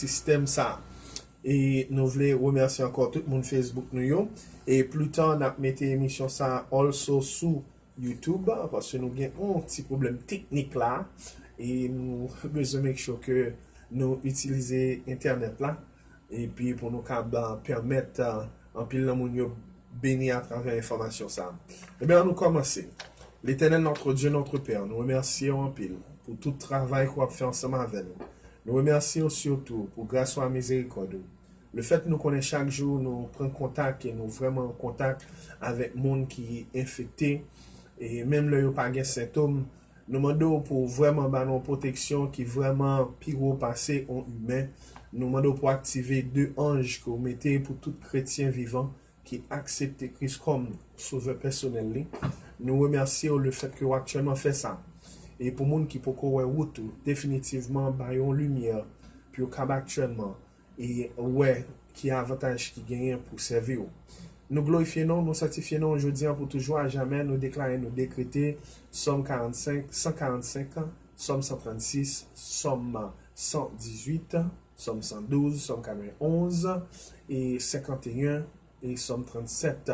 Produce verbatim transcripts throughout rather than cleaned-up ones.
sistèm sa. E nou vle remèsye ankò tout moun Facebook nou yo. E pli ta, n ap mete emisyon sa also sou YouTube, paske nou gen yon ti pwoblèm teknik la. E nou bezwen make sure ke nou itilize entènèt la. Epi pou nou kab pèmèt anpil nan moun yo beni atravè enfòmasyon sa. Ebyen, ann nou kòmanse. Letènèl, notre Dieu, notre Père, nou remèsye w anpil pou tout travay ke w ap fè ansanm avè nou. Nou remèsye w sitou pou gras ou a mizerikòd ou. Lefèt nou konnen chak jou nou pran kontak e nou vrèman an kontak avèk moun ki enfekte, e menm lè yo pa gen sentòm, nou mande w pou w vrèman ba nou yon pwoteksyon ki vrèman pi wo pase yon imen. Nou mande w pou w aktive de anj ke w mete pou tout kretyen vivan ki aksepte Kris kòm Sovè pèsonèl li. Nou remèsye w lefèt ke w aktyèlman fè sa. E pou moun ki poko wè wout ou, definitivman ba yo yon limyè pou yo kab aktyèlman e wè ki avantaj ki genyen pou sèvi w. Nou glorifye non w, nou santifye non w jodi a pou toujou a jamè. Nou deklare, nou dekrete Sòm karannsenk, san karannsenk, Sòm san trannsis, Sòm san dizuit, Sòm san douz, Sòm katrevenonz e senkanteyen e Sòm trannsèt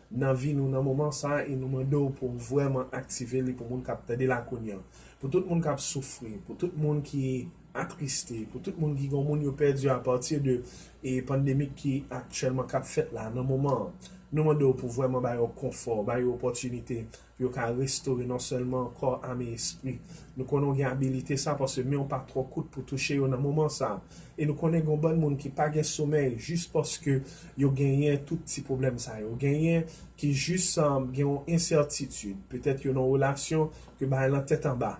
nan vi nou nan moman sa a, e nou mande w pou w vrèman aktive li pou moun k ap tande la kounye a. Pou tout moun k ap soufri, pou tout moun ki atriste, pou tout moun ki gen moun yo pèdi apati de e pandemik ki aktyèlman k ap fèt la nan moman an. Nou mande w pou vrèman ba yo konfò, ba yo opòtinite pou yo ka restore non sèlman kò, ame, espri. Nou konnen w gen abilite sa paske men w pa twò kout pou touche yo nan moman sa. E nou konnen gen yon bann moun ki pa gen somèy jis paske yo genyen tout ti pwoblèm sa yo. Genyen ki jis um, gen yon ensètitid. Petèt yo nan yon relasyon ke bagay lan tèt anba.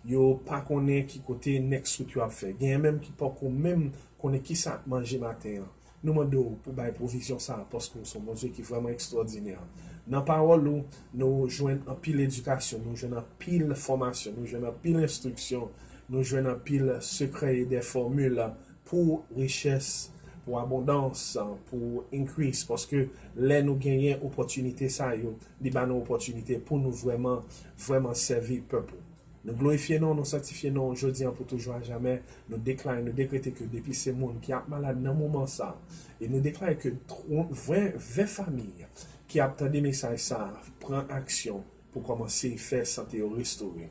Yo pa konnen ki kote next route yo ap fè. Genyen menm ki poko menm konnen kisa ap manje maten an. Nou mande w pou bay pwovizyon sa a, paske w se yon Bondye ki vrèman ekstwòdinè. Nan pawòl ou, nou jwenn anpil edikasyon, nou jwenn anpil fòmasyon, nou jwenn anpil enstriksyon, nou jwenn anpil sekrè e de fòmil pou richès, pou abondans, pou increase, paske lè nou genyen opòtinite sa yo, li ba nou opòtinite pou nou vrèman, vrèman sèvi pèp ou. Nou glorifye non w, nou santifye non w jodi a pou toujou a jamè. Nou deklare, nou dekrete ke depi se moun ki ap malad nan moman sa, e nou deklare ke tro- ven, ven fanmi ki ap tande mesaj sa pran aksyon pou kòmanse fè sante yo restore.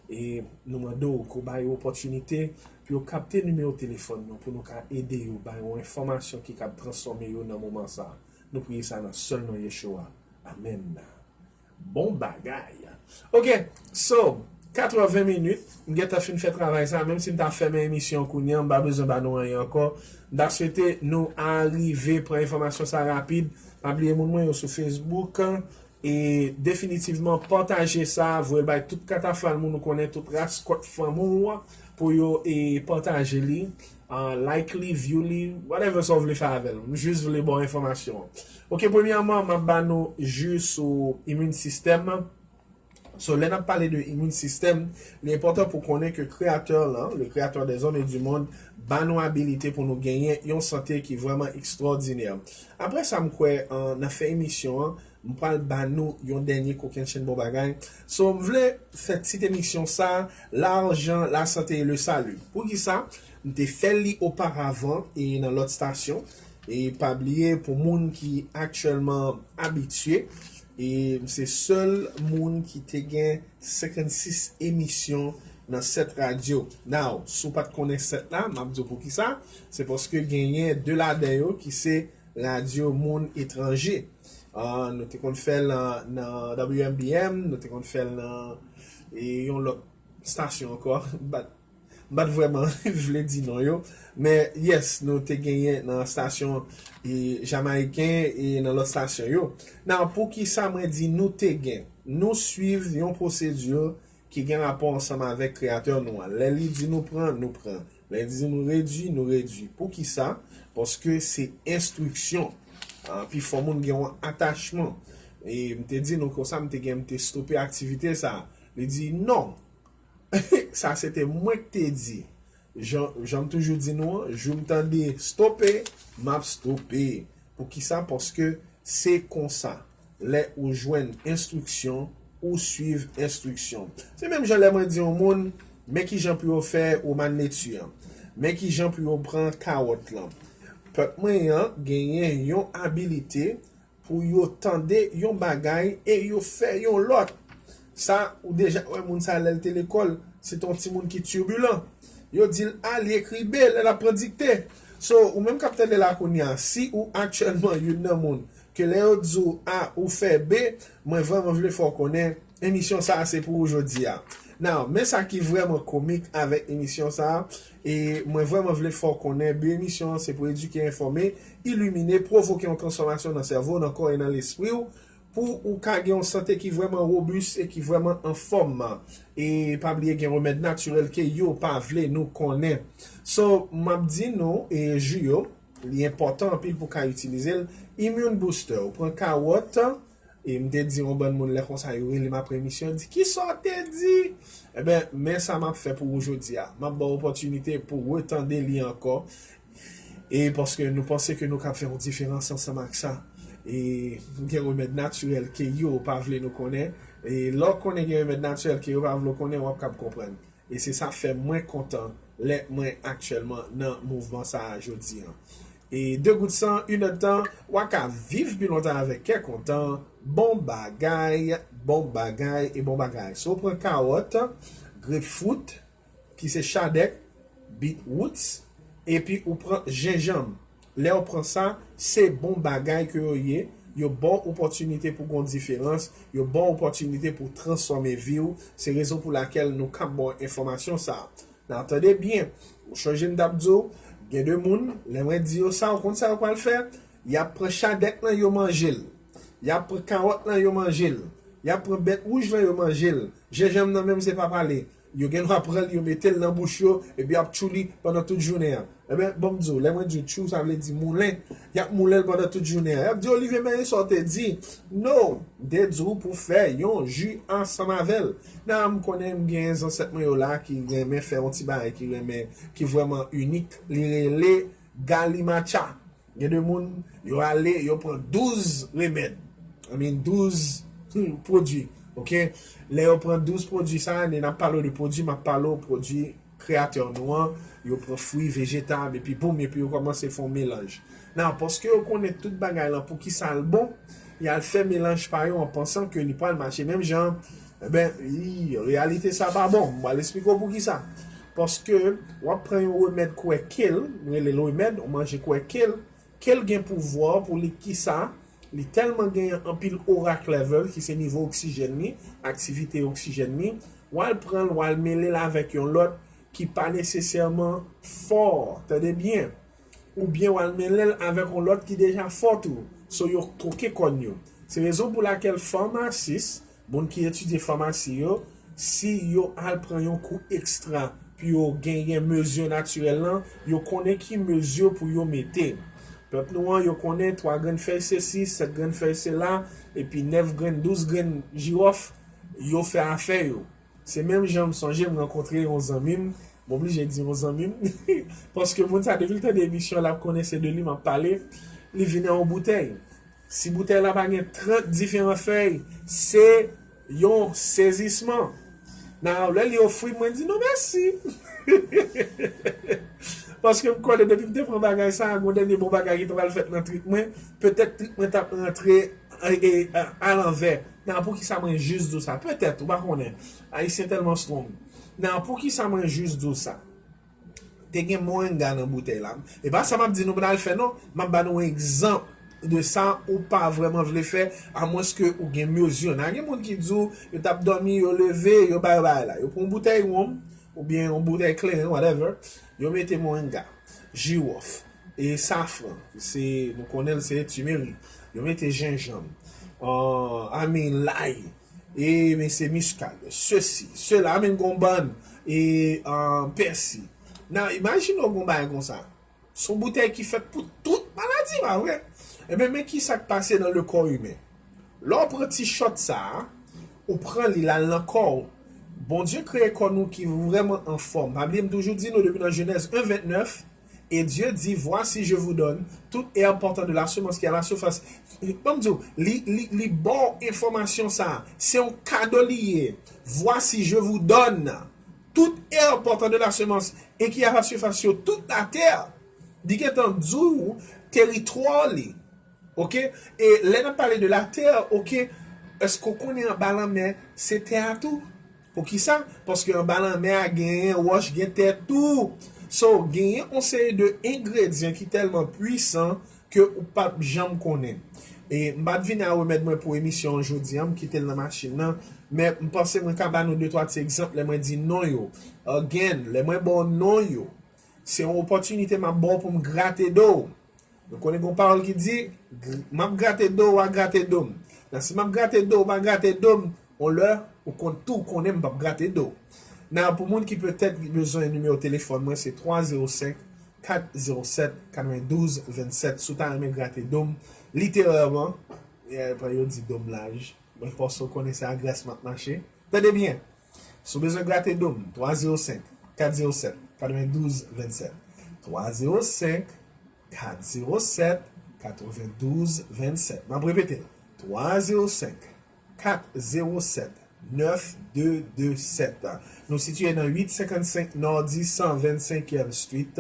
E nou mande w ke w ba yo opòtinite pou yo kapte nimewo telefòn nou, pou nou ka ede yo, ba yo enfòmasyon ki kab transfòme yo nan moman sa. Nou priye sa nan sèl non Yeshua. Amèn. Bon bagay. Ok, so, katrevyen minit, m gentan fin fè travay sa, menm si m ta fèmen emisyon kounye a, m pa bezwen ba nou anyen ankò. M ta swete nou arive pran enfòmasyon sa rapid. Pa bliye moun mwen yo sou Facebook, e definitivman pataje sa, voye l bay tout katafal moun ou konnen, tout ras kòt fanmi w, pou yo e pataje li, uh, like li, view li, whatever sa w vle fè avè l. M jis vle ba w enfòmasyon an. Ok, premyèman, m ap ba nou jis sou immune system. So, lè n ap pale de immune system, li enpòtan pou konnen ke Kreyatè lan, le Créateur des hommes et du monde, ba nou abilite pou nou genyen yon sante ki vrèman ekstwòdinè. Apre sa, m kwè, uh, nan fen emisyon an, m pral ba nou yon dènye kokennchenn bon bagay. So, m vle fè tit emisyon sa, L'argent, la santé et le salut. Poukisa? M te fè li oparavan e nan lòt stasyon. E pa bliye, pou moun ki aktyèlman abitye, e m se sèl moun ki te gen senkannsis emisyon nan sèt radyo. Now, si w pa t konnen sèt la, m ap di w poukisa. Se paske genyen de ladan yo ki se radyo moun etranje. Ah, nou te konn fè l nan, nan W M B M, nou te konn fè l nan e yon lòt stasyon ankò. M pa t, m pa t vrèman vle di non yo. Men, yes, nou te genyen nan stasyon e jamayiken e nan lòt stasyon yo. Nan, poukisa mwen di nou te gen? Nou swiv yon pwosedi ki gen rapò ansanm avèk Kreyatè nou an. Lè li di nou pran, nou pran. Lè li di nou redui, nou redui. Poukisa? Paske se enstriksyon. Ah, pifò moun gen yon atachman. E m te di nou konsa, m te gen, m te stope aktivite sa. Li di, non. Sa se te mwen k te di. Jan, jan m toujou di nou an, jou m tande stope, m ap stope. Poukisa? Paske se konsa. Lè ou jwenn enstriksyon, ou swiv enstriksyon. Se menm jan lè mwen di yon moun, men kijan pou yo fè woman neti an. Men kijan pou yo pran kawòt lan. Pèp mwen an genyen yon abilite pou yo tande yon bagay e yo fè yon lòt. Sa, ou deja wè moun sa lè l te lekòl, se t on timoun ki tibilan. Yo di l A, li ekri B lè l ap pran dikte. So, ou menm k ap tande la kounye a, si ou aktyèlman youn nan moun ke lè yo di w A, ou fè B, mwen vrèman vle fè w konnen, emisyon sa a se pou ou jodi a. Now, men sa ki vrèman komik avèk emisyon sa a, e mwen vrèman vle fè w konnen, bi emisyon an se pou edike, enfòme, ilimine, pwovoke yon transfòmasyon nan sèvo, nan kò e nan lespri w, pou ou ka gen yon sante ki vrèman wobis e ki vrèman anfòm. E pa bliye gen remèd natirèl ke yo pa vle nou konnen. So, m ap di nou, e ji yo, li enpòtan anpil pou ka itilize l. Immune Booster, ou pran kawòt, e m te di yon bann moun lè konsa yo rele m apre emisyon, yo di, "Kisa w te di?" Ebyen, men sa m ap fè pou ou jodi a. M ap ba w opòtinite pou w retande li ankò. E paske nou panse ke nou kab fè yon diferans ansanm ak sa. E gen remèd natirèl ke yo pa vle nou konnen. E lè w konnen gen remèd natirèl ke yo pa vle w konnen, w ap kab konprann. E se sa fè mwen kontan lè mwen aktyèlman nan mouvman sa a jodi an. E de gout san, inèdtan, w a ka viv pi lontan avèk kè kontan. Bon bagay, bon bagay e bon bagay. Si w pran kawòt, grepfruit, ki se chadèk, beetroots, epi ou pran jenjanm. Lè w pran sa, se bon bagay ke yo ye. Yo ba w opòtinite pou gon diferans. Yo ba w opòtinite pou transfòme vi w. Se rezon pou lakèl nou kab ba w enfòmasyon sa a. Nan, tande byen. Ou chonje m t ap di w, gen de moun, lè mwen di yo sa, ou konn sa yo pral fè? Y ap pran chadèk lan, yo manje l. Y ap pran kawòt lan, yo manje l. Y ap pran bèt wouj lan, yo manje l. Jenjanm nan menm, se pa pale. Yo gen dwa pran l, yo mete l nan bouch yo, epi y ap tchou li pandan tout jounen an. Ebyen, ban m di w, lè mwen di w tchou, sa vle di moulen. Y ap moulen l pandan tout jounen an. Y ap di, "Olivier, men sa w te di." No, m te di w pou fè yon ji ansanm avè l. Nan, m konnen m gen zansèt mwen yo la ki renmen fè yon ti bagay ki renmen, ki vrèman inik. Li rele Galimatcha. Gen de moun, yo ale, yo pran douz remèd. I mean, douz, hmm, pwodui. Oke? Lè yo pran douz pwodui sa, lè n ap pale w de pwodui, m ap pale w pwodui kreyatè nou an. Yo pran fwi, vejetab, epi boum, epi yo kòmanse fè yon melanj. Nan, paske yo konnen tout bagay lan pou ki sa l bon, y al fè melanj pa yo an pansan ke li pral mache menm jan. Ebyen, wi, reyalite sa pa bon. M pral esplike w pou ki sa. Paske w ap pran yon remèd kwè kel, nou rele l remèd, yon manje kwè kel, kel gen pouvwa pou li ki sa, li tèlman genyen anpil ORAC level, ki se nivo oksijèn li, aktivite oksijèn li, w al pran l, w al mele l avèk yon lòt ki pa nesesèman fò, tande byen, oubyen w al mele l avèk yon lòt ki deja fò tou. So, yo twoke kòn yo. Se rezon pou lakèl famasis, moun ki etidye famasi yo, si yo al pran yon kou ekstra pou yo genyen mezi natirèl lan, yo konnen ki mezi pou yo mete. Pèp nou an, yo konnen twa grenn fèy sesi, sèt grenn fèy sela, epi nèf grenn, douz grenn jiwòf, yo fè afè yo. Se menm jan m sonje m rankontre yon zanmi m, m oblije di yon zanmi m, paske moun sa depi l tande emisyon l ap konnen se de li m ap pale, li vin nan yon boutèy. Si boutèy la pa gen trant diferan fèy, se yon sezisman. Nan lè li ofri m, mwen di non mèsi. Paske m konnen depi m te pran bagay sa, gon dènye bon bagay ki ta pral fèt nan trip mwen, petèt trip mwen t ap rantre e, e, a, alanvè. Nan poukisa mwen jis di w sa? Petèt, ou pa konnen. Ayisyen tèlman strong. Nan poukisa mwen jis di w sa? Te gen moringa nan boutèy la. E pa sa m ap di nou pou n al fè non. M ap ba nou yon egzanp de sa ou pa vrèman vle fè, amwenske ou gen mezi. Nan gen moun ki di w, yo t ap dòmi, yo leve, yo bay bagay la. Yo pran yon boutèy wonm, oubyen yon boutèy kleren, whatever. Yo mete moringa, jiwòf, e safran, se, nou konnen l se timerik. Yo mete jenjanm, uh, I mean, lay, e men se miskad, sesi, sela, I mean, gon bann, e, uh, pèsi. Nan, imajine w gon bagay konsa. Se yon boutèy ki fèt pou tout maladi, pa vre? Ebyen, men ki sa k pase nan le kò imen. Lè w pran ti chòt sa a, ou pran li l al nan kò w. Bondye kreye kò nou ki vrèman anfòm. Pa bliye, m toujou di nou depi nan Jenèz en vennèf, et Dieu dit, voici, je vous donne toute herbe portant de la semence qui a la surface. Ban m di w, li, li, li ba w enfòmasyon sa a. Se yon kado li ye. Voici, je vous donne. toute herbe portant de la semence et qui a la surface sur toute la terre. Li gentan di w teritwa li. Oke? E lè n ap pale de la terre, oke, èske w konnen anba lanmè se tè a tou? Poukisa? Paske anba lanmè a genyen wòch, gen tè tou. So, genyen yon seri de engredyan ki tèlman pwisan ke ou p ap janm konnen. E m pa t vini a remèd mwen pou emisyon an jodi a, m kite l nan machin nan, men m panse mwen ka ba nou de twa ti egzanp lè mwen di non yo. Again, lè mwen ba w non yo, se yon opòtinite m ap ba w pou m grate do w. Nou konnen gon pawòl ki di, gr- m ap grate do w, w a grate do m. Nan si m ap grate do w, w a grate do m, on lè, ou konn tou konnen m p ap grate do w. Nan pou moun ki petèt bezwen nimewo telefòn mwen, se twa zewo senk, kat zewo sèt, katrevendouz, vennsèt. Si w ta renmen grate do m, literalman, e, pa yo di do m laj. Mwen fòse w konnen se a gras m ap mache. Tande byen. Si w bezwen grate do m, twa zewo senk, kat zewo sèt, katrevendouz, vennsèt. Twa zewo senk, kat zewo sèt, katrevendouz, vennsèt. M ap repete l. Twa zewo senk, kat zewo sèt, nèf de de sèt. Nou sitiye nan uit senkannsenk Nordy san vennsenkyèm Street.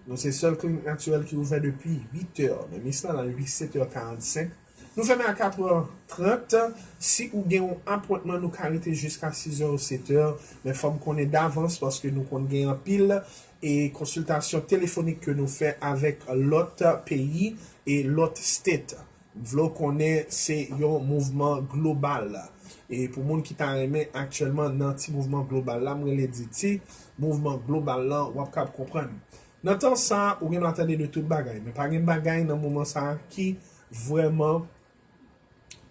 Nou se sèl klinik natirèl ki ouvè depi uit è. Men mis lan la depi sèt è karannsenk. Nou fèmen a kat è trant. Si ou gen yon apwentman, nou ka rete jiska sis è ou sèt è. Men fò m konnen davans paske nou konn gen anpil e konsiltasyon telefonik ke nou fè avèk lòt peyi e lòt state. M vle w konnen se yon mouvman global. E pou moun ki ta renmen aktyèlman nan ti mouvman global la, m rele di ti mouvman global lan, w ap kab konprann. Nan tan sa, ou gen dwa tande de tout bagay, men pa gen bagay nan moman sa a ki vrèman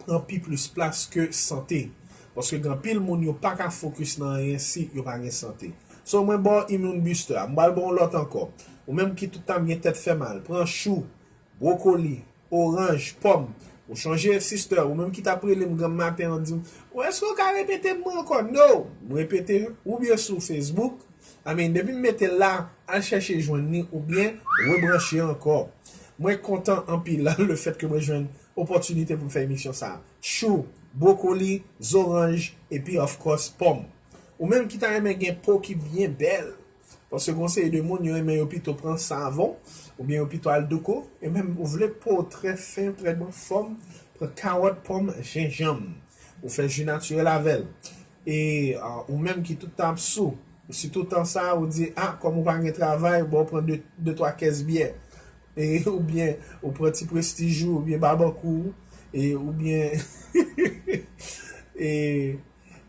pran pi plis plas ke sante. Paske gen anpil moun yo pa ka fokis nan anyen si yo pa gen sante. So mwen ba w immune booster a, m pral ba w lòt ankò. Ou menm ki tout tan gen tèt fè mal, pran chou, bwokoli, oranj, pòm. Ou chonje, sister, ou menm ki t ap rele m granm maten an di m, ou èske w ka repete m mwen ankò? No! M repete, oubyen sou Facebook, I mean, depi m mete l la, al chèche jwenn li, oubyen rebranche ankò. Mwen kontan anpil lefèt ke mwen jwenn opòtinite pou m fè emisyon sa a. Chou, bwokoli, zoranj, epi of course, pòm. Ou menm ki ta renmen gen po ki byen bèl, paske gon seri de moun yo renmen yo pito pran savon, oubyen yo pito al douko, e menm ou vle po w trè fen, trè bon fòm, pran kawòt, pòm, jenjanm. Ou fè ji natirèl avè l. E ah, ou menm ki tout tan ap sou, si tout tan sa ou di, ah, kòm ou pa gen travay, bon, ou pran de, de twa kès byè. E, oubyen ou pran ti prestij ou, oubyen babankou, e, oubyen e,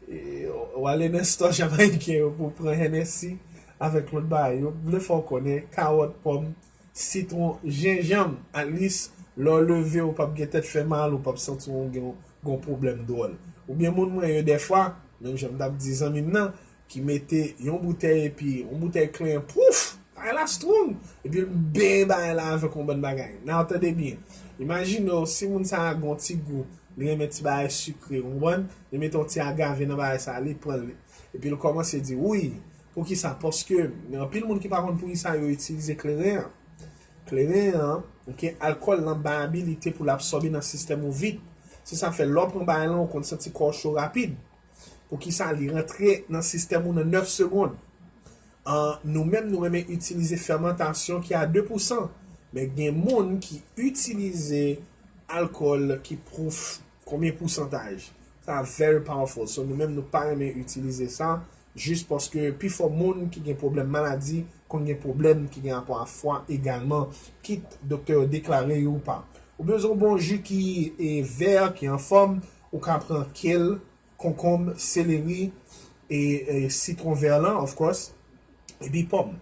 e, w ale nan estò jamayiken yo pou w pran Hennessy avèk lòt bagay. Yo vle fè w konnen kawòt, pòm, sitwon, jenjanm, at least, lè w leve, ou p ap gen tèt fè mal, ou p ap santi w gen yon pwoblèm dwòl. Oubyen moun mwen yo dèfwa, menm jan m t ap di zanmi m nan, ki mete yon boutèy epi yon boutèy klenyen, pouf! Bagay la strong! Epi l benyen bagay la avèk yon bann bagay. Now tande byen. Imajine w si moun sa a gen yon ti gou, li renmen ti bagay sikre, ou konprann? Li mete yon ti agave nan bagay sa a, li pran l. Epi l kòmanse di, wi, poukisa? Paske gen anpil moun ki pa konn poukisa yo itilize kleren an. Kleren an, oke, alkòl lan bay abilite pou l absòbe nan sistèm ou vit. Se sa fè lè w pran bagay lan, ou konn santi kò w cho rapid. Poukisa? Li rantre nan sistèm ou nan nèf segonn. An, nou menm, nou renmen itilize fèmantasyon ki a de pousan. Men gen moun ki itilize alkòl ki pwouf konbyen pousantaj. Sa very powerful. So, nou menm, nou pa renmen itilize sa, jis paske pifò moun ki gen pwoblèm maladi konn gen pwoblèm ki gen rapò a fwa egalman, kit doktè yo deklare yo ou pa. Ou bezwen yon bon ji ki e vè, ki anfòm, ou ka pran kèl, konkonm, seleri, e, e sitwon vè lan, of course, epi pòm.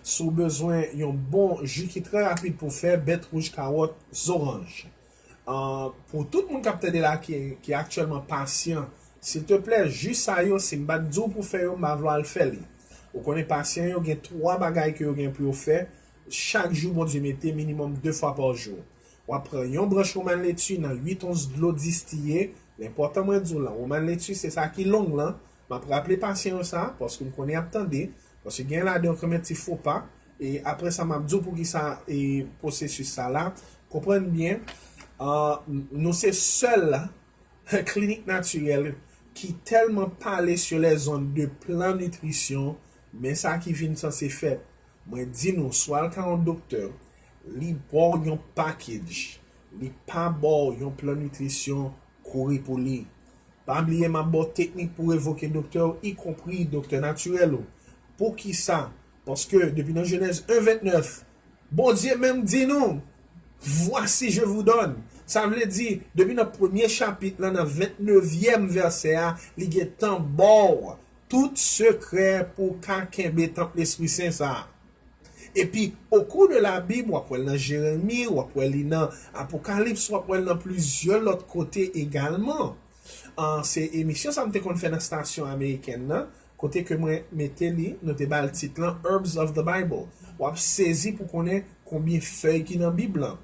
Si w bezwen yon bon ji ki trè rapid pou fè, bèt wouj, kawòt, zoranj. Ah, pou tout moun k ap tande la ki, ki aktyèlman pasyan, silteplè, ji sa yo, si m pa t di w pou fè yo, m pa vle w al fè li. Ou konnen pasyan yo gen twa bagay ke yo gen pou yo fè chak jou Bondye mete, minimòm de fwa pa jou. W ap pran yon branch woman leti nan uit ons dlo distiye. Li enpòtan mwen di w lan, woman leti se sa ki long lan. M ap raple pasyan yo sa, paske m konnen y ap tande, paske gen ladan yo konmèt ti fo pa. E apre sa, m ap di w poukisa e pwosesis sa la. Konprann byen, ah, n- nou se sèl klinik natirèl ki tèlman pale sur les ondes de plan nitrisyon, men sa ki vin sanse fèt. Mwen di nou, swa l ka yon doktè, li ba w yon package, li pa ba w yon plan nitrisyon, kouri pou li. Pa bliye m ap ba w teknik pou revoke doktè w, ikonpri doktè natirèl ou. Poukisa? Paske depi nan Jenèz en ventnèf, Bondye menm di nou, Voici, je vous donne. Sa vle di, depi nan premye chapit lan, nan ventnevyèm vèsè a, li gentan ba w tout sekrè pou w ka kenbe tanp Lespri Sen sa a. Epi, au cours de la Bible, w ap wè l nan Jeremi, w ap wè li nan Apokalips, w ap wè l nan plizyè lòt kote egalman. An, se emisyon sa m te konn fè nan stasyon amerikèn nan, kote ke mwen mete li, nou te ba l tit lan Herbs of the Bible. W ap sezi pou konnen konbyen fèy ki nan Bib lan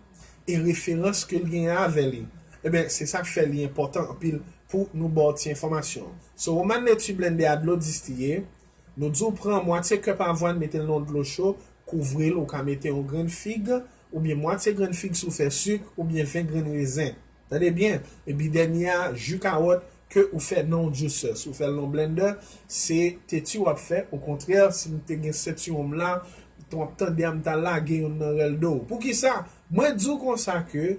e referans ke l genyen avè li. Ebyen, se sa k fè li enpòtan anpil pou nou ba w ti enfòmasyon. So, Woman Nature Blender a dlo distiye, nou di w pran mwatye kèp avwàn, mete l nan dlo cho, kouvri l, ou ka mete yon grenn fig, oubyen mwatye grenn fig si w fè sik, oubyen ven grenn rezen. Tande byen, epi dènye a, ji kawòt ke ou fè nan yon juicer. Si w fè l nan blender, se teti w ap fè. Okontrè, si m te gen sentiwon m la, tan w ap tande a, m ta lage youn nan rèl do w. Poukisa? Mwen di w konsa ke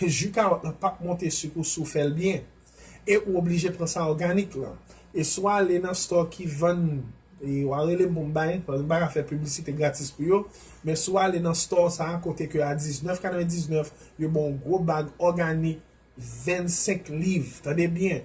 ji kawòt lan p ap monte sik ou si w fè l byen. E ou oblije pran sa òganik lan. E si w ale nan store ki vann, e w a rele m pou m bay, paske m pa ka fè piblisite gratis pou yo, men si w ale nan store sa a, kote ke a diznèf katrevendiznèf, yo ba w yon gwo bag òganik, vennsenk liv. Tande byen.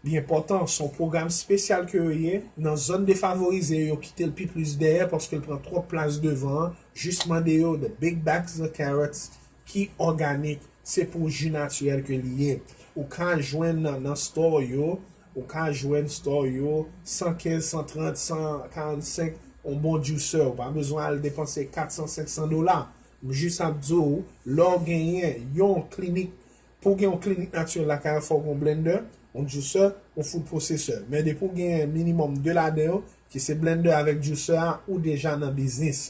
Li enpòtan, se yon pwogram espesyal ke yo ye. Nan zòn defavorize yo, yo kite l pi plis dèyè paske l pran twòp plas devan an. Jis mande yo the big bags of carrots ki òganik, se pou ji natirèl ke li ye. Ou ka jwenn nan, nan store yo, ou ka jwenn store yo, san kenz, san trant, san karannsenk, yon bon juicer. Ou pa bezwen al depanse kat san, senk san dola. M jis ap di w, lè w genyen yon klinik, pou w gen yon klinik natirèl lakay ou, fò w gen yon blender, yon juicer, yon food processor. Men depi w gen minimòm de ladan yo, ki se blender avèk juicer a, ou deja nan biznis.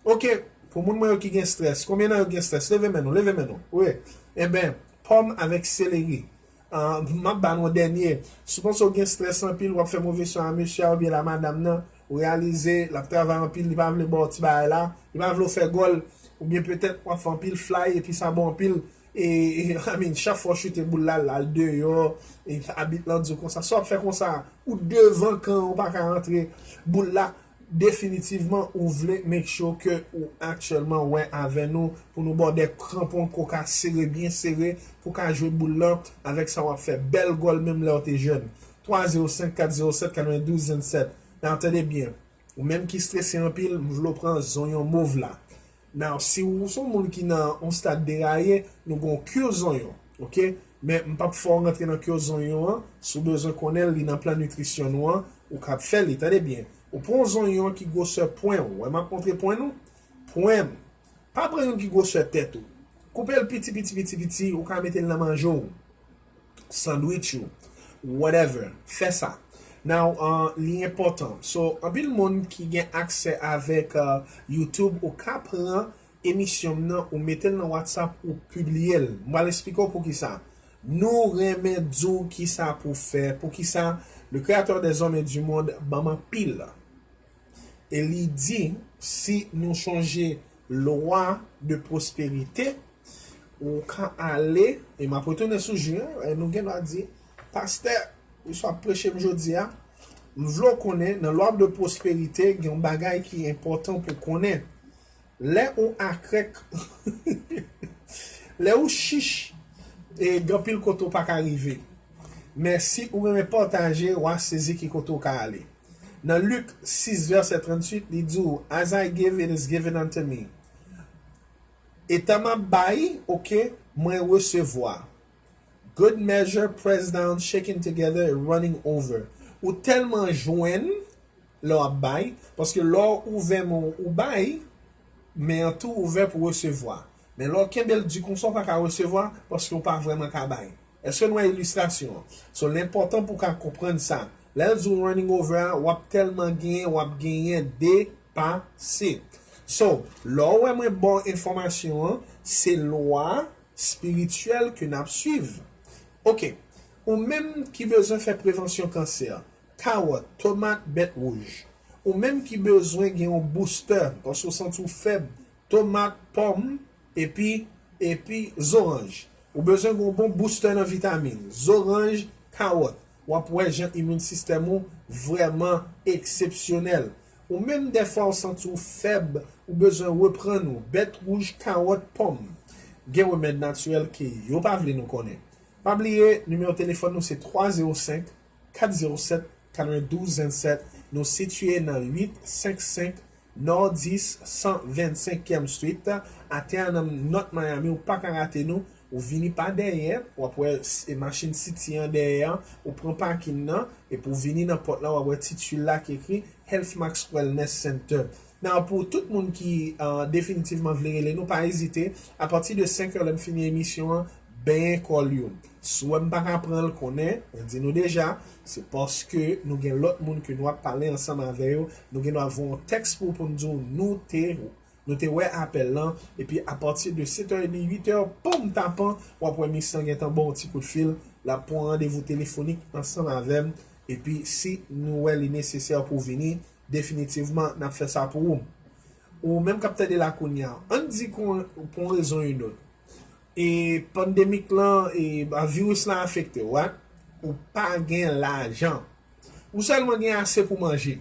Oke, pou moun mwen yo ki gen strès, konbyen nan yo gen strès? Leve men nou, leve men nou. Wi. Enben, pòm avèk seleri. Ah, m ap ba nou yon dènye. Si w panse w gen strès anpil, w ap fè move swa a mesye a oubyen la madanm nan, ou reyalize l ap travay anpil, li pa vle ba w ti bagay la, li pa vle w fè gòl, oubyen petèt w ap fè anpil flay epi sa bon anpil, e, e, I mean, chak fwa w chute boul la, l al deyò, e abit lan di w konsa, sa w ap fè konsa, ou devan kan an, ou pa ka rantre, boul la, definitivman, ou vle make sure ke ou aktyèlman wè avè nou pou nou ba w de kranpon koka sere, byen sere, pou w ka jwe boul lan avèk sa w ap fè. Bèl gòl menm lè w te jèn. Twa zewo senk kat zewo sèt katrevendouz vennsèt. Nan, tande byen. Ou menm ki strese anpil, m vle w pran zonyon mov la. Now, si w se yon moun ki nan yon stad deraye, nou gen yon kir zonyon, oke? Men m p ap fè w rantre nan kir zonyon an, si w bezwen konnen l, li nan plan nitrisyon nou an, ou kab fè li, tande byen. Ou pran yon zonyon ki gwosè pwen w, wè m ap montre pwen nou? Pwen m. Pa pran youn ki gwosè tèt ou. Koupe l piti, piti, piti, piti, ou ka mete l nan manje w. Sandwich ou, whatever. Fè sa. Now, uh, li enpòtan. So, anpil moun ki gen aksè avèk, uh, YouTube, ou ka pran emisyon m nan, ou mete l nan WhatsApp, ou pibliye l. M pral eksplike w poukisa. Nou renmen di w kisa pou fè, poukisa le Créateur des hommes et du monde ban m anpil. E li di, si nou chonje lwa de pwosperite, ou ka ale, e m ap retounen sou ji an, e nou gen dwa di, pastè, ou sa ap preche m jodi a, m vle w konnen, nan lwa de pwosperite, gen yon bagay ki enpòtan pou konnen. Lè ou akrèk, lè ou chich, e gen anpil kote ou pa ka rive. Men si ou renmen pataje, w a sezi ki kote ou ka ale. Nan Lik sis vèsè tranntuit, li di w, "As I give, it is given unto me." Etan m ap bay, oke, mwen resevwa. "Good measure, pressed down, shaken together, and running over." Ou tèlman jwenn lè w ap bay, paske lè w ouvè men w, ou bay, men an tou ouvè pou resevwa. Men lè w kenbe l di konsa, w pa ka resevwa, paske w pa vrèman ka bay. Èske nou wè ilistrasyon an? So, l enpòtan pou w ka konprann sa. Lè l di w running over a, w ap tèlman genyen, w ap genyen depase. So, lè w wè mwen ba w enfòmasyon an, se lwa espirityèl ke n ap swiv. Oke. Ou menm ki bezwen fè prevansyon kansè, kawòt, tomat, bèt wouj. Ou menm ki bezwen gen yon boustè, paske w santi w fèb, tomat, pòm, epi, epi zoranj. Ou bezwen gen yon bon boustè nan vitamin, zoranj, kawòt. W ap wè jan imin sistèm ou vrèman eksepsyonèl. Ou menm dèfwa w santi w fèb, ou bezwen reprann ou, bèt wouj, kawòt, pòm. Gen remèd natirèl ke yo pa vle nou konnen. Pa bliye, nimewo telefòn nou se twa zewo senk, kat zewo sèt, katrevendouz vennsèt. Nou sitiye nan uit senk senk Nòdis san vennsenkyèm Street, atè a nan North Miami. Ou pa ka rate nou. Ou vini pa dèyè, w ap wè s- e machin City an dèyè an, ou pran pakin nan, epi w vini nan pòt la, w ap wè ti tuil la ki ekri Health Max Wellness Center. Nan, pou tout moun ki uh, definitivman vle rele nou, pa ezite. Apati de senk è, lè m fini emisyon an, benyen kòl yo. Si w wè m pa ka pran l, konnen, mwen di nou deja, se paske nou gen lòt moun ke nou ap pale ansanm avè yo. Nou gen dwa voye yon tèks pou, pou n di w nou te, nou te wè apèl lan. Epi apati de sèt è epi uit è, ponm tapan, w ap wè misye an gentan ba w yon ti kout fil. L ap pran randevou telefonik ansanm avè m. Epi si nou wè li nesesè pou w vini, definitivman, n ap fè sa pou ou. Ou menm k ap tande la kounye a, ann di pou yon rezon yon lòt, e pandemik lan, e ba viris lan afekte w, ou pa gen lajan. Ou sèlman gen ase pou manje.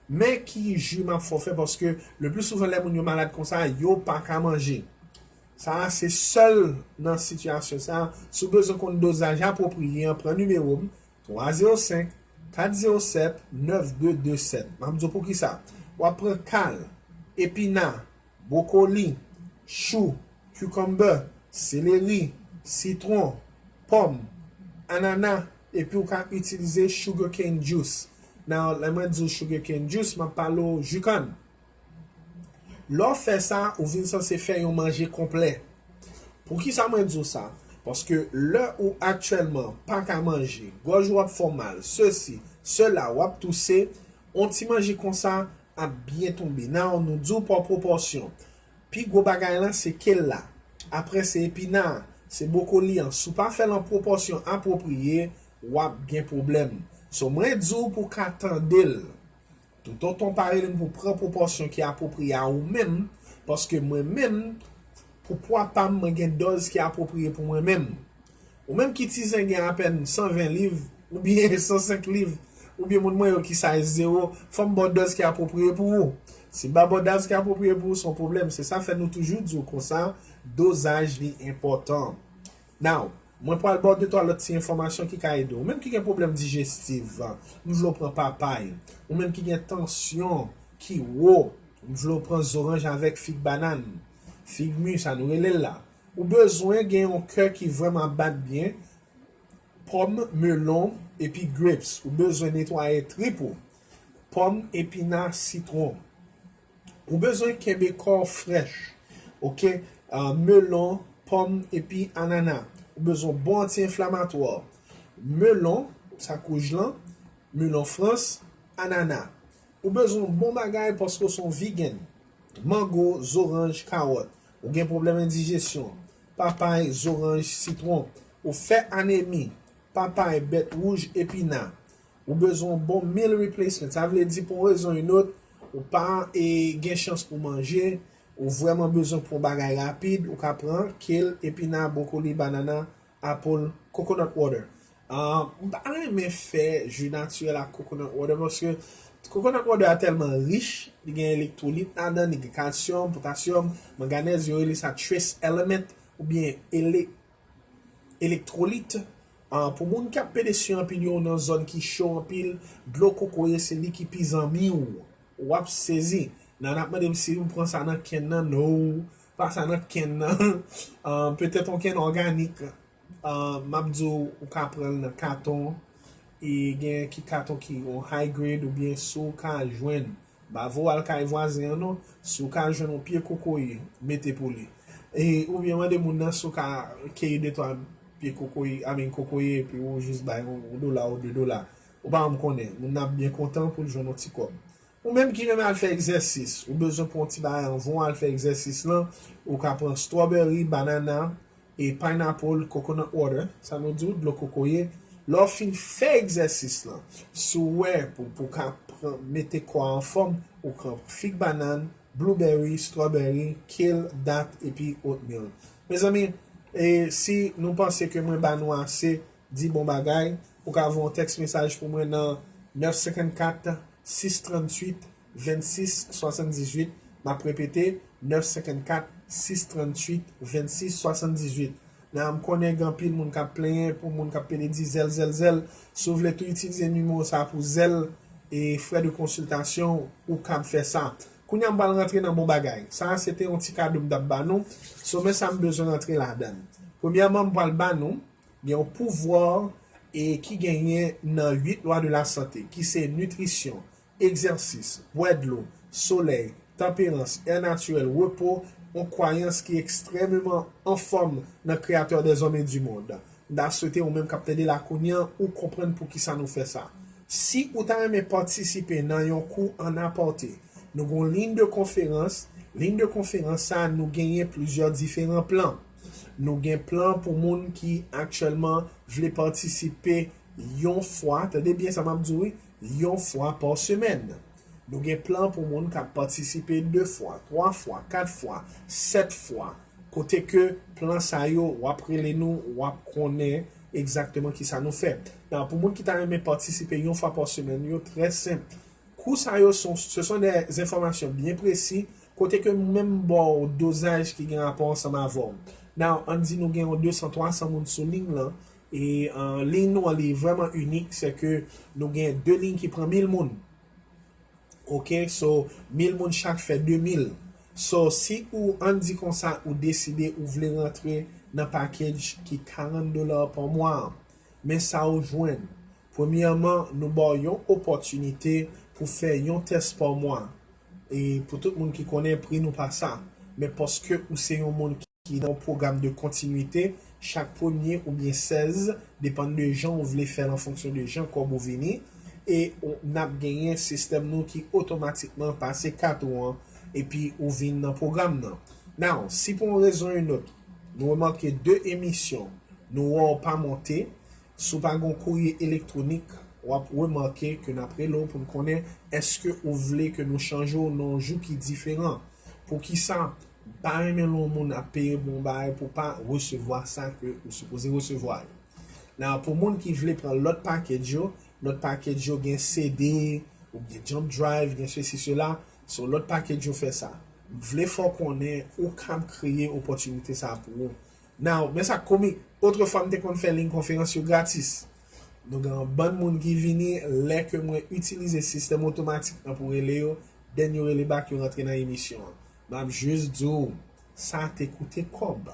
Men ki ji m ap fè w fè, paske le pli souvan lè moun yo malad konsa, yo pa ka manje. Sa a se sèl nan sitiyasyon sa a. Si w bezwen konn dozaj apwopriye an, pran nimewo m, twa zewo senk, kat zewo sèt, nèf de de sèt. M ap di w poukisa. W ap pran kal, epina, bwokoli, chou, kikanbè, seleri, sitwon, pòm, anana, epi w ka itilize sugar cane juice. Nan, lè mwen di w sugar cane juice, m ap pale w ji kann. Lè w fè sa, ou vin sanse fè yon manje konplè. Poukisa mwen di w sa? Paske lè ou aktyèlman pa ka manje, gòj ou ap fè w mal, sesi, sela, w ap touse, yon ti manje konsa ap byen tonbe. Nan, nou di w pa pwopòsyon. Pi gwo bagay lan se kèl la. Apre se epina, se bwokoli an. Si w pa fè l an pwopòsyon apwopriye, w ap gen pwoblèm. So, mwen di w pou w ka tande l. Toutotan w pa rele m pou pran pwopòsyon ki apwopriye a ou menm, paske mwen menm, pou pwa pa m, mwen gen dòz ki apwopriye pou mwen menm. Ou menm ki ti zen gen apèn san ven liv, oubyen san senk liv, oubyen moun mwen yo ki size zewo, fò m ba w dòz ki apwopriye pou ou. Si m pa ba w dòz ki apwopriye pou ou, se yon pwoblèm. Se sa fè nou toujou di w konsa, dozaj li enpòtan. Now, mwen pral ba w de twa lòt ti enfòmasyon ki ka ede w. Ou menm ki gen pwoblèm dijestif, m vle w pran papay. Ou menm ki gen tansyon ki wo, m vle w pran zoranj avèk fig bannan. Fig mi, sa nou rele l la. Ou bezwen gen yon kè ki vrèman bat byen. Pòm, melon, epi grapes. Ou bezwen netwaye trip ou. Pòm, epina, sitwon. Ou bezwen kenbe kò w frèch. Oke? Ah, melon, pòm, epi anana. Ou bezwen bon anti-enflamatwa. Melon, sa k wouj lan, melon frans, anana. Ou bezwen bon bagay paske w se yon vegan. Mango, zoranj, kawòt. Ou gen pwoblèm endijesyon. Papay, zoranj, sitwon. Ou fè anemi. Papay, bèt wouj, epina. Ou bezwen yon bon meal replacement. Sa vle di pou yon rezon yon lòt, ou pa e, gen chans pou manje, ou vrèman bezwen pou yon bagay rapid, ou ka pran kèl, epina, bwokoli, banana, apple, coconut water. Ah, m pa renmen fè ji natirèl ak coconut water paske coconut water a tèlman rich, li gen elektwolit ladan, li gen kalsyòm, potasyòm, manganèz, yo rele sa trace element oubyen ele, elektwolit. Ah, pou moun k ap pede sye anpil yo nan zòn ki cho anpil, dlo kokoye se li ki pi zanmi w. W ap sezi. Nan ap mande m si m pran sa nan kenn nan, no, pa sa nan kenn nan. Ah, petèt yon kenn òganik. Ah, m ap di w, ou ka pran l nan katon. E gen ki katon ki yon high grade oubyen si w ka jwenn. M pa voye w al kay vwazen an non. Si w ka jwenn yon pye kokoye, mete pou li. E, oubyen mande moun nan si w ka keyi de twa pye kokoye, I mean, kokoye, epi ou jis bay yon, yon dola ou de dola. Ou pa janm konnen. Moun nan ap byen kontan pou l jwenn yon ti kòb. Ou menm ki renmen al fè egzèsis, ou bezwen pran yon ti bagay anvan w al fè egzèsis lan, ou ka pran strawberry, banana, e pineapple, coconut water, sa nou di w, dlo kokoye. Lè w fin fè egzèsis lan, si w wè pou, pou ka pran, mete kò a anfòm, ou pran fig bannann, blueberry, strawberry, kale, dat, epi oatmeal. Mezanmi, e si nou panse ke mwen ba nou ase, di bon bagay, ou ka voye yon tèks mesaj pou mwen nan nèf senkannkat, sis tranntuit, vennsis swasanndizuit. M ap repete, nèf senkannkat, sis tranntuit, vennsis swasanndizuit. Nan, m konnen gen anpil moun k ap plenyen, pou moun k ap pede di zèl, zèl, zèl. Si w vle tou itilize nimewo sa pou zèl e frè de konsiltasyon, ou kab fè sa. Kounye a m pral rantre nan bon bagay. Sa a se te yon ti kado m t ap ba nou. So, men sa m bezwen rantre ladan l. Premyèman, m pral ba nou gen yon pouvwa e ki genyen nan uit lwa de la sante, ki se nitrisyon, egzèsis, bwè dlo, solèy, tanperans, è natirèl, repo, yon kwayans ki ekstrèmeman anfòm nan Créateur des hommes et du monde. M ta swete ou menm k ap tande la kounye a, ou konprann poukisa nou fè sa. Si ou ta renmen patisipe nan yon kou an apòte, nou gen yon liy de konferans. Liy de konferans sa, nou genyen plizyè diferan plan. Nou gen plan pou moun ki aktyèlman vle patisipe yon fwa, tande byen sa m ap di w wi, yon fwa pa semèn. Nou gen plan pou moun k ap patisipe de fwa, twa fwa, kat fwa, sèt fwa. Kote ke plan sa yo, w ap rele nou, w ap konnen egzakteman kisa nou fè. Nan, pou moun ki ta renmen patisipe yon fwa pa semèn, yo trè senp. Kou sa yo, son, ce sont des informations bien précis, kote ke m menm ba w dozaj ki gen rapò ansanm avè w. Nan, ann di nou gen yon de san, twa san moun sou liy lan, e uh, liy nou an li vrèman inik, se ke nou gen de liy ki pran mil moun. Ok, so, mil moun chak fè de mil. So, si ou, ann di konsa, ou deside ou vle rantre nan package ki karant dola pa mwa, men sa ou jwenn. Premyèman, nou ba w yon opòtinite pou fè yon tès pa mwa. E pou tout moun ki konnen, pri nou pa sa. Men paske ou se yon moun ki nan yon pwogram de kontinwite, chak premye oubyen sèz, depann de jan ou vle fè l an fonksyon de jan kòb ou vini, e ou, n ap genyen sistèm nou ki otomatikman pase kat ou an, epi ou vin nan pwogram nan. Now, si pou yon rezon yon lòt, nou remake de emisyon, nou wè w pa monte, si w pa gen yon kourye elektwonik, w ap remake ke n ap rele w pou n konnen èske ou vle ke nou chanje w nan yon jou ki diferan. Poukisa? M pa renmen lè yon moun ap peye pou yon bagay pou w pa resevwa sa ke ou sipoze resevwa yo. Nan, pou moun ki vle pran lòt package yo, lòt package yo gen C D, ou gen jump drive, gen sesi, sela, se yon lòt package yo fè sa. M vle fè w konnen ou kab kreye opòtinite sa pou ou. Now, men sa k komik, otrefwa m te konn fè liy konferans yo gratis. Nou gen yon bann moun ki vini lè ke mwen itilize sistèm otomatik lan pou rele yo, then yo rele back, yo rantre nan emisyon an. M ap jis di w, sa te koute kòb.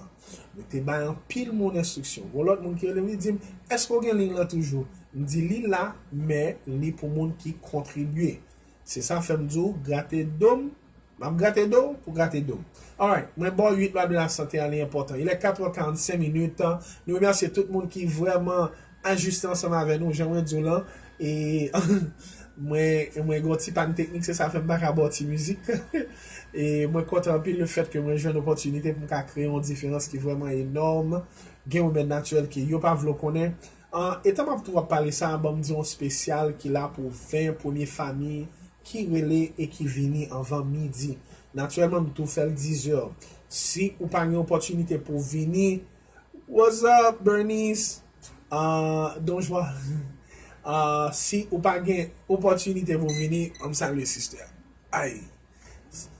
Nou te bay anpil moun enstriksyon. Gon lòt moun ki rele m, li di m, èske w gen liy lan toujou? M di li la, men li pou moun ki kontribye. Se sa fè m di w, grate do m, m ap grate do w pou grate do m. Alright, mwen ba w uit lwa de la sante a, li enpòtan. Il est quatre heures quarante-cinq minutes. Nou remèsye tout moun ki vrèman ajiste ansanm avè nou, jan mwen di w lan. E mwen, mwen gen yon ti pàn teknik, se sa fè m pa ka ba w ti mizik. E mwen kontan anpil le fèt ke mwen jwenn opòtinite pou m ka kreye yon diferans ki vrèman enòm. Gen remèd natirèl ke yo pa vle w konnen. An, etan m ap tou ap pale sa, ban m di yon espesyal ki la pou ven premye fanmi ki rele e ki vini anvan midi. Natirèlman, m tou fè l dizè. Si ou pa gen opòtinite pou w vini, what's up, Bernice? Ah, Don Juan. Ah, si ou pa gen opòtinite pou w vini, an m salye sister. Ay.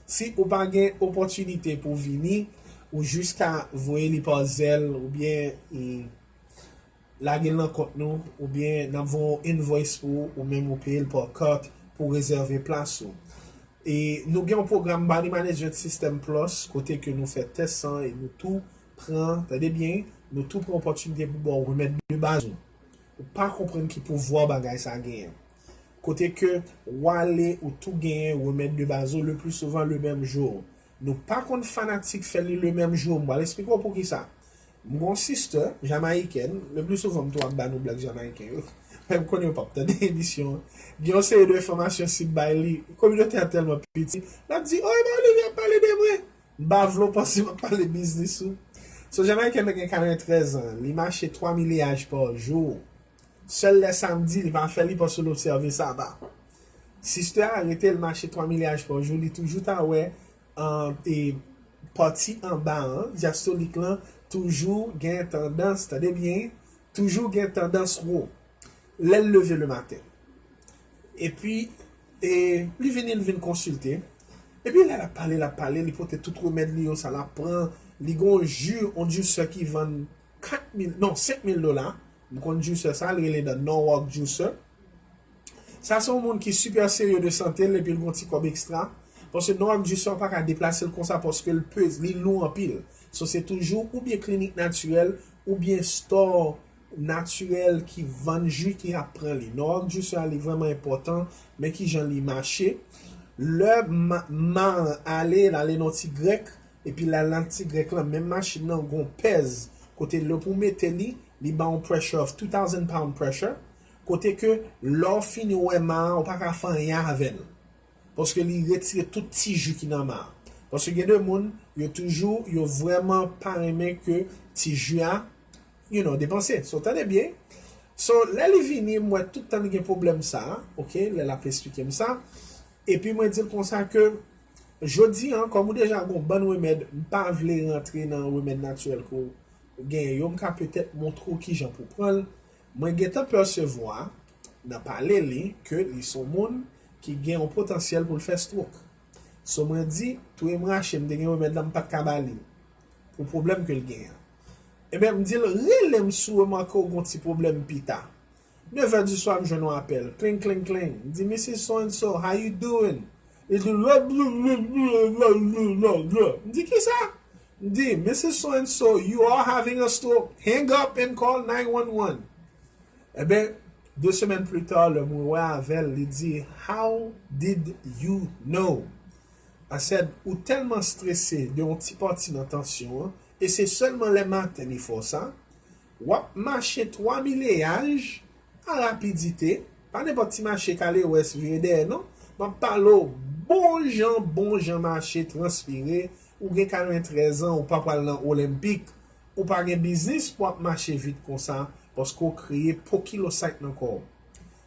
Si ou pa gen opòtinite pou w vini, ou jis ka voye li pa zèl oubyen, mm, lage l nan kont nou, oubyen n ap voye yon invoice pou ou, ou menm ou peye l pa kat pou w rezève plas ou. E nou gen yon pwogram Body Management System Plus, kote ke nou fè tès lan e nou tou pran, tande byen, nou tou pran opòtinite pou ba w remèd de baz ou. Ou pa konprann ki pouvwa bagay sa genyen. Kote ke w ale, ou tou genyen remèd de baz ou, le plus souvent le même jour. Nou pa konn fanatik fè li le menm jou. M pral eksplike w poukisa. M gon sister jamayikèn, le plus souvent m tou ap ba nou blag jamayiken yo. Men m konnen yo p ap tande emisyon an. Gen yon seri de enfòmasyon si m bay li, kominote a tèlman piti, l ap di, "Oh, e ba Olivier ap pale de mwen." M pa vle w panse m ap pale biznis ou. So, Jamayiken nan gen katreventrèz an, li mache twa milyaj pa jou. Sèl lè samdi, li pa fè li paske l obsève saba. Sistè a rete, l mache twa milyaj pa jou, li toujou ta wè an, e, pati anba an, dyastolik lan, toujou gen tandans, tande byen, toujou gen tandans wo. Lè l leve le maten. Epi, e, li vini, li vin konsilte. Epi lè l ap pale, l ap pale, li pote tout remèd li yo, sa l ap pran. Li gen yon ji, yon juicer ki vann kat mil, non, senk mil dola. M konn juicer sa, li rele The Norwalk Juicer. Sa se yon moun ki sipè serye de sante l, epi l gen yon ti kòb ekstra. Paske Norwalk Juicer pa ka deplase l konsa, paske l peze, li lou anpil. So, se toujou oubyen klinik natirèl, oubyen store natirèl ki vann ji ki ap pran li. Norwalk Juicer a, li vrèman enpòtan, men kijan li mache. Lè ma, ma an ale, l ale nan ti grèk, epi l al nan ti grèk lan, menm machin nan gen yon pèz, kote lè pou w mete li, li ba w pressure of two thousand pound pressure, kote ke lè w fini wè ma a, ou pa ka fè anyen avè l. Paske li retire tout ti ji ki nan ma a. Paske gen de moun, yo toujou, yo vrèman pa renmen ke ti ji a, you know, depanse. So, tande byen. So, lè li vini, m wè tout tan li gen pwoblèm sa, ok, lè l ap esplike m sa. Epi mwen di l konsa ke, jodi an, kòm ou deja gon bann remèd, m pa vle rantre nan remèd natirèl ke w genyen yo, m ka petèt montre w kijan pou pran l. Mwen gentan pèsevwa nan pale li ke li se yon moun ki gen yon potansyèl pou l fè stroke. So mwen di, touye m rache, m te gen remèd la, m pa t ka ba li pou pwoblèm ke l genyen an. Ebyen, m di l, rele m si w remake w gen yon ti pwoblèm pita. Nevè di swa, m jwenn yon apèl. Kling, kling, kling. M di, Misis So and so, how you doing? Li di, la, la, la. M di, kisa? M di, Misis So and so, you are having a stroke. Hang up and call nine one one. Ebyen, de semèn pli ta, lè mwen wè avè l, li di, how did you know? I said, ou tèlman strese de yon ti pati nan tansyon an, e se sèlman lè maten li fè w sa, w ap mache twa milyaj a rapidite, pa nenpòt ti mache kale wès vire dèyè non, m ap pale w bon jan, bon jan mache, transpire, ou gen katreventrèz an, ou pa pral nan Olenpik, ou pa gen biznis pou w ap mache vit konsa, paske w kreye po kilosayt nan kò w.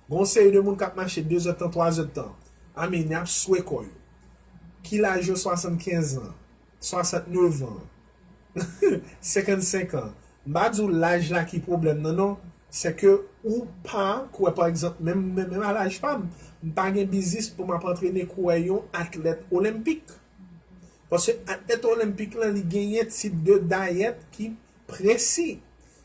Gen yon seri de moun k ap mache de zèdtan, twa zèdtan, I mean, y ap swe kò yo. Ki laj yo? Swasannkenz an, swasantnèf an, senkannsenk an. M pa di w laj la ki pwoblèm nan, non. Se ke ou pa kwè, pa egzanp, menm, menm, menm a laj pa m, m pa gen biznis pou m ap antrene kouwè yon atlèt olenpik. Paske atlèt olenpik lan, li genyen tip de dayèt ki presi.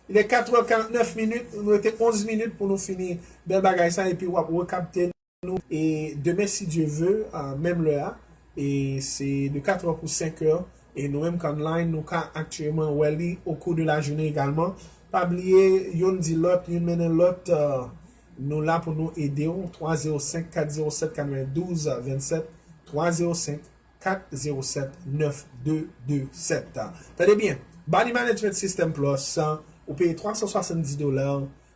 Il est quatre heures quarante-neuf minutes, nou rete onz minit pou nou fini bèl bagay sa, epi w ap rekapte nou. E demen, si Dye ve, a, menm lè a, e se de quatre heures pou cinq heures, e nou menm k online, nou ka aktyèlman wè li au cours de la journée également. Pa bliye, youn di lòt, youn mennen lòt, a, nou la pou nou ede w, twa zewo senk, kat zewo sèt, katrevendouz vennsèt, twa zewo senk, kat zewo sèt, nèf de de sèt. Tande byen, Body Management System Plus, ou peye twa san swasanndis dola,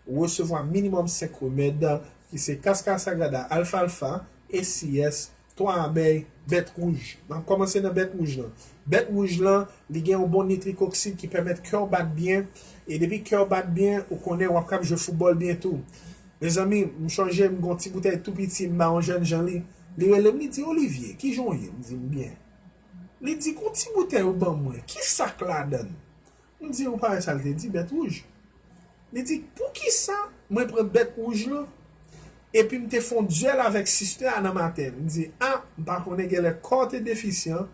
ou resevwa minimòm senk remèd, ki se Cascara Sagrada, Alfalfa, A C S, twa abèy, bèt wouj. M ap kòmanse nan bèt wouj lan. Bèt wouj lan, li gen yon bon nitrikoksid ki pèmèt kè w bat byen, e depi kè w bat byen, ou konnen w ap kab jwe foutbòl byen tou. Mezanmi, m chonje m gon ti boutèy tou piti, m ba yon jènjan li. Li rele m, li di, Olivier, kijan w ye? M di, m byen. Li di, gon ti boutèy ou ban mwen, ki sa k ladan l? M di, ou pa wè sa l te di, bèt wouj. Li di, poukisa mwen pran bèt wouj lan? Epi m te fè yon dyèl avèk sistè a nan maten. M di, a, m pa konnen, genlè kò w te defisyan,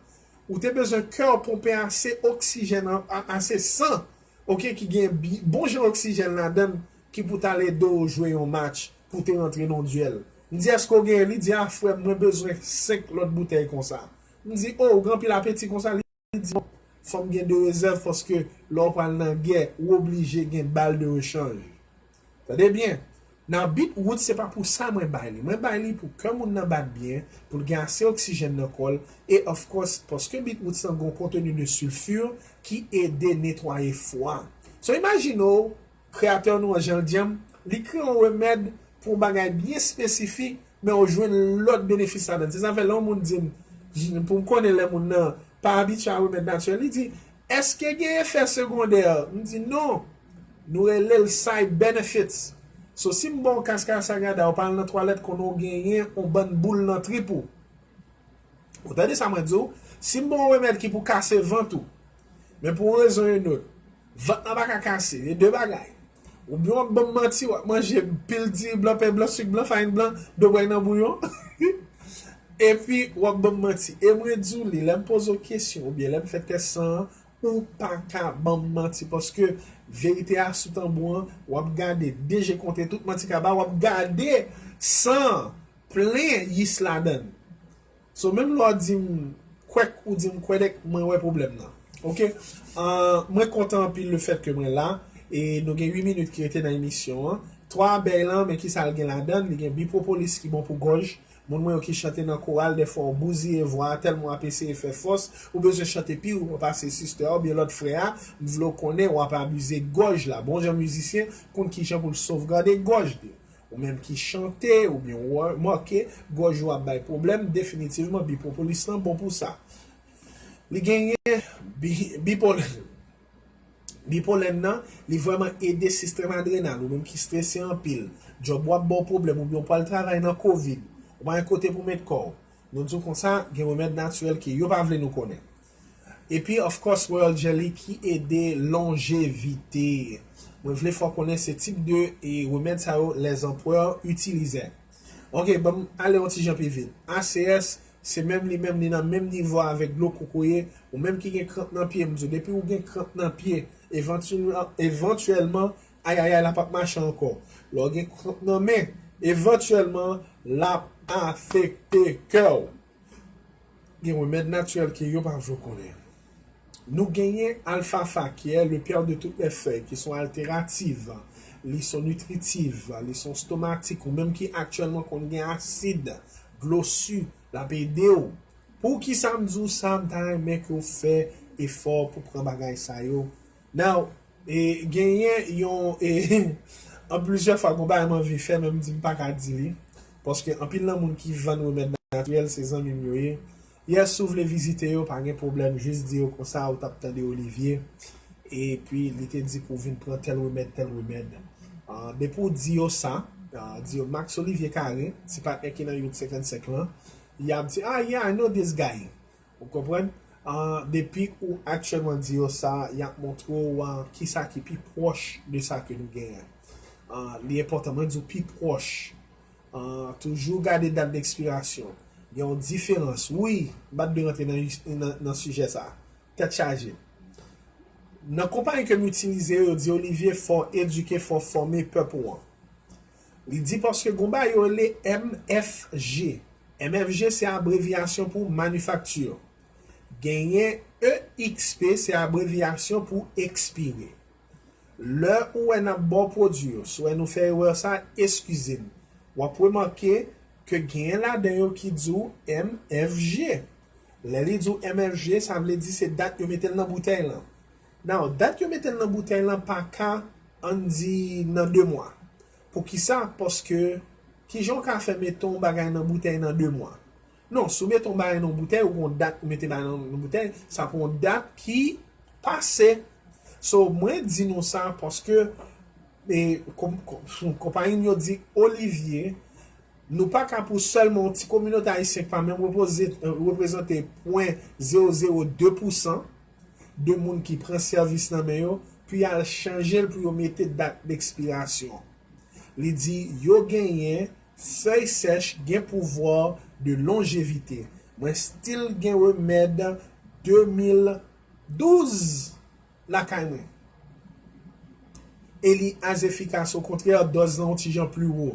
ou te bezwen kè w ponpe ase oksijèn, a, ase san, ok, ki gen bi, bon jan oksijèn ladan l, ki pou t al ede w jwe yon match, pou w te rantre nan yon dyèl. M di, èske w genyen? Li di, a, frè m, mwen bezwen senk lòt boutèy konsa. M di, o, ou gen anpil apeti konsa? Li di, bon, fò m gen de rezèv, paske lè w pral nan gè, ou oblije gen bal de rechanj. Tande byen, nan Beetroot, se pa pou sa mwen bay li. Mwen bay li pou kè moun nan bat byen, pou l gen ase oksijèn nan kò l, e of course, paske Beetroot lan gen yon konteni de sulfure ki ede netwaye fwa. So, imajine w, Kreyatè nou an, jan l di an, li kreye yon remèd pou yon bagay byen espesifik, men w jwenn lòt benefis ladan l. Se sa fè lè yon moun di m, pou m konnen lè moun nan pa abitye a remèd natirèl, li di, Èske gen efè segondè? M di non. Nou rele l side benefits. So, si m ba w kas asagada, ou pa al nan twalèt, konnen w genyen yon bann boul nan trip ou. Ou tande sa mwen di w? Si m ba w remèd ki pou kase vant ou, men pou yon rezon yon lòt, vant lan pa ka kase, e de bagay. Oubyen w ap ban m manti, w ap manje pil diri blan, pen blan, sik blan, farin blan, do bwèy nan bouyon. Epi, w ap ban m manti. E mwen di w li, lè m poze w kesyon, oubyen lè m fè tès san an, ou pa ka ban m manti, paske verite a sou tanbou an, w ap gade de je kontre tout manti kaba, w ap gade san plen yis ladan l. So, menm lè w di m kwèk ou di m kwèdèk, mwen wè pwoblèm nan. Oke? Ah, mwen kontan anpil le fèt ke mwen la, e nou gen uit minit ki rete nan emisyon an. Twa abèy lan, men kisa l gen ladan l? Li gen bipwopolis ki bon pou gòj. Moun mwen yo ki chante nan koral, dèfwa w bouziye vwa a, tèlman w ap eseye fè fòs, ou bezwen chante pi wo pase sistè a oubyen lòt frè a, m vle w konnen w ap abize gòj la. Bon jan mizisyen konn kijan pou l sovgade gòj li. Ou menm ki chante, oubyen w remake, gòj ou ap bay pwoblèm, definitivman, bipwopolis lan bon pou sa. Li genyen bi-, bipolè. Bipolèn nan, li vrèman ede sistèm adrenal ou menm ki strese anpil. Djòb ou ap ba w pwoblèm oubyen w pral travay nan kovid. Ou pa gen kote pou met kò w. Nou di w konsa, gen remèd natirèl ke yo pa vle nou konnen. Epi, of course, Royal Jelly ki ede lonjevite. Mwen vle fè w konnen se tip de e, remèd sa yo lèzanprè itilizè. Oke, ban m ale yon ti jan pi vit. A C S, se menm li menm, li nan menm nivo avèk dlo kokoye. Ou menm ki gen kranp nan pye, m di w, depi ou gen kranp nan pye, evantyèl-, evantyèlman, ayayay la p ap mache ankò. Lè w gen kranp nan men, evantyèlman, l ap afekte kè w. Gen remèd natirèl ke yo pa vle w konnen. Nou genyen alfafa, qui est le père de toutes les feuilles, ki se yon alterativ, li se yon nitritiv, li se yon stomatik, ou menm ki aktyèlman konn gen asid, dlo si, l ap ede w. Poukisa m di w sa, m ta renmen ke w fè efò pou pran bagay sa yo. Now, e, genyen yon, e, an plizyè fwa, gon bagay m anvi fè, men m di m pa ka di li. Paske anpil nan moun ki vann remèd natirèl, se zanmi m yo ye. Yè, si w vle vizite yo, pa gen pwoblèm, jis di yo konsa, ou t ap tande Olivier. Epi, li te di pou w vin pran tèl remèd, tèl remèd. Ah, depi w di yo sa, ah, di yo Max Olivier Carré, ti patnè ki nan Youth senkannsenk lan, y ap di, "Ah, yeah, I know this guy." Ou konprann? Ah, depi ou aktyèlman di yo sa, y ap montre w, ah, kisa ki pi pwòch de sa ke nou genyen. Ah, li enpòtan, mwen di w pi pwòch. Ah, toujou gade dat dekspirasyon. Gen yon diferans. Wi, m pa t dwe rantre nan, nan, nan sijè sa. Tèt chaje. Nan konpayi ke m itilize yo, yo di Olivier, fò w edike, fò w fòme pèp ou an. Li di paske gon bagay yo rele M F G. M F G se abrevyasyon pou manufacture. Genyen E X P, se abrevyasyon pou expire. Lè ou wè n ap ba w pwodui yo, si w wè nou fè erè sa, eskize n. W ap remake ke genyen ladan yo ki di w M F G. Lè li di w M F G, sa vle di se dat yo mete l nan boutèy lan. Now, dat yo mete l nan boutèy lan pa ka, ann di, nan de mwa. Poukisa? Paske, kijan w ka fè mete yon bagay nan boutèy nan de mwa? Non, si w mete yon bagay nan yon boutèy, ou gen yon dat pou mete bagay nan, nan boutèy, sa pou yon dat ki pase. So, mwen di nou sa paske, e, kon-, kon-, konpayi m yo di Olivier, nou pa ka pou sèlman yon ti kominote ayisyen ki pa menm repoze-, reprezante pwen zewo zewo de pousan de moun ki pran sèvis nan men yo, pou y al chanje l pou yo mete dat dekspirasyon. Li di, yo genyen, fèy sèch gen pouvwa de lonjevite. Mwen still gen remèd de mil douz lakay mwen. E li as efikas, okontrè, dòz lan yon ti jan pli wo.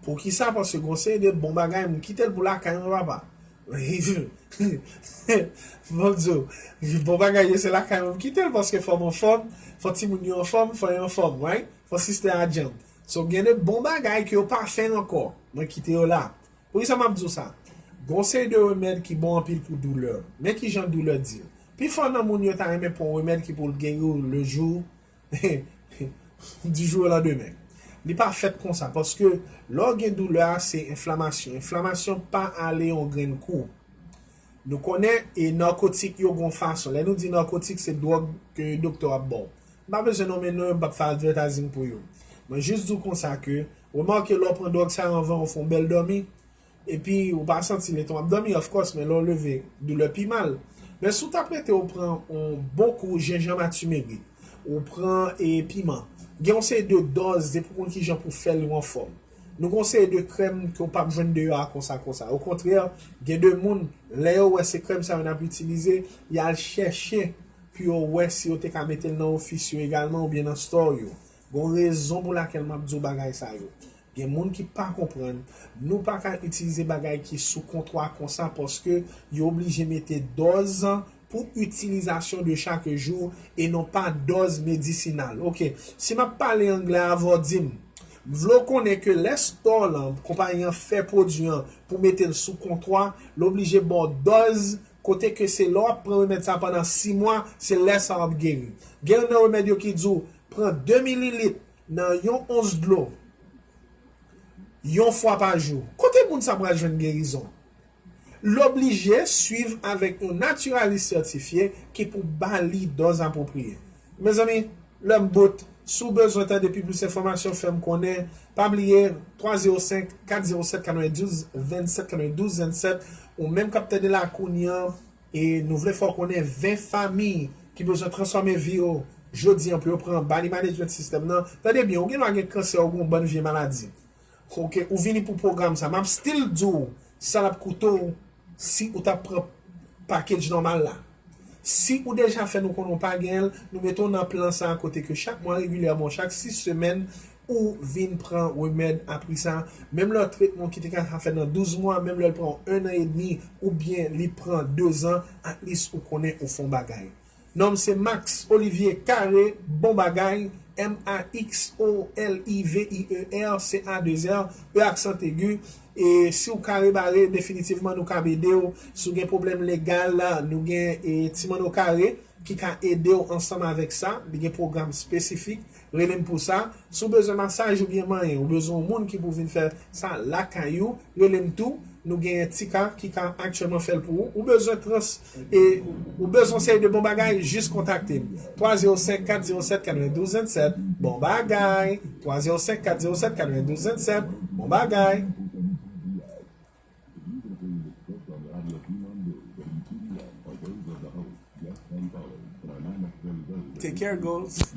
Poukisa? Paske gon seri de bon bagay, m kite l pou lakay mwen, papa. Bon Dye, bon bagay yo se lakay mwen, m kite l paske fò m anfòm, fò timoun yo anfòm, fò yo anfòm, right? Fò sistè a djanm. So, gen de bon bagay ke yo pa fè ankò, mwen kite yo la. Poukisa m ap di w sa? Gon seri de remèd ki bon anpil pou doulè. Men kijan doulè di l. Pifò nan moun yo ta renmen pran yon remèd ki pou l geri w le jou du jour au lendemain. Li pa fèt konsa, paske lè w gen doulè a, se enflamasyon. Enflamasyon pa ale yon grenn kou. Nou konnen e narkotik yo gon fason. Lè nou di narkotik, se dwòg ke doktè ap ba w. M pa bezwen nonmen non yo, m p ap fè advertising pou yo. Mwen jis di w konsa ke, remake lè w pran dwòg sa yo anvan, ou fè yon bèl dòmi, epi ou pa santi letan w ap dòmi, of course, men lè w leve, doulè pi mal. Men si w t ap rete, ou pran yon bon kou jenjanm a timerik, ou pran e piman. Gen yon seri de dòz, depi w konn kijan pou fè l, ou anfòm. Nou gen yon seri de krèm ke w p ap jwenn deyò a konsa konsa. Okontrè, gen de moun, lè yo wè se krèm sa yo n ap itilize, y al chèche pou yo wè si yo te ka mete l nan ofis yo egalman oubyen nan store yo. Gen yon rezon pou lakèl m ap di w bagay sa yo. Gen moun ki pa konprann, nou pa ka itilize bagay ki sou kontwa konsa paske yo oblije mete dòz pou itilizasyon de chak jou e non pa dòz medisinal. Oke, si m ap pale anglè avè w, di m, m vle w konnen ke lè store lan, konpayi an fè pwodui an pou mete l sou kontwa, l oblije ba w dòz kote ke se lè w ap pran remèd sa pandan sis mwa, se lè sa w ap geri. Gen youn nan remèd yo ki di w pran de mililit nan yon ons dlo yon fwa pa jou. Kote moun sa pral jwenn gerizon? L oblije swiv avèk yon natiralis sètifye ki pou ba li dòz apwopriye. Mezanmi, lè m bout, si w bezwen tande pi plis enfòmasyon, fè m konnen. Pa bliye, twa zewo senk, kat zewo sèt, katrevendouz vennsèt, katrevendouz vennsèt, ou menm k ap tande la kounye a, e nou vle fè w konnen ven fanmi ki bezwen transfòme vi yo jodi an pou yo pran money management system nan. Tande byen, ou gen dwa gen kansè, ou gen yon bann vye maladi. Oke, ou vini pou pwogram sa. M ap still di w sa l ap koute w si ou t ap pran package nòmal la. Si ou deja fè nou konnen w pa gen l, nou mete w nan plan sa a kote ke chak mwa regilyèman, chak sis semèn, ou vin pran remèd a pri sa. Menm lè tretman ki te ka fèt nan douz mwa, menm lè l pran w en an edmi, oubyen li pran dezan, at least ou konnen ou fè yon bagay. Non m se Max Olivier Carré, bon bagay, M A X O L I V I E R C A deux R, E aksan egi. E si w kare bare, definitivman nou kab ede w. Si w gen pwoblèm legal, nou gen e, Ti Manno Kare ki ka ede w ansanm avèk sa. Li gen pwogram espesifik. Rele m pou sa. Si w bezwen masaj oubyen manyen, ou bezwen yon moun ki pou vin fè sa lakay ou, rele m tou. Nou genyen Tika ki ka aktyèlman fè l pou ou. Ou bezwen trans e ou bezwen seri de bon bagay, jis kontakte m. Twa zewo senk, kat zewo sèt, katrevendouz vennsèt. Bon bagay. Twa zewo senk, kat zewo sèt, katrevendouz vennsèt. Bon bagay. Take care, goals.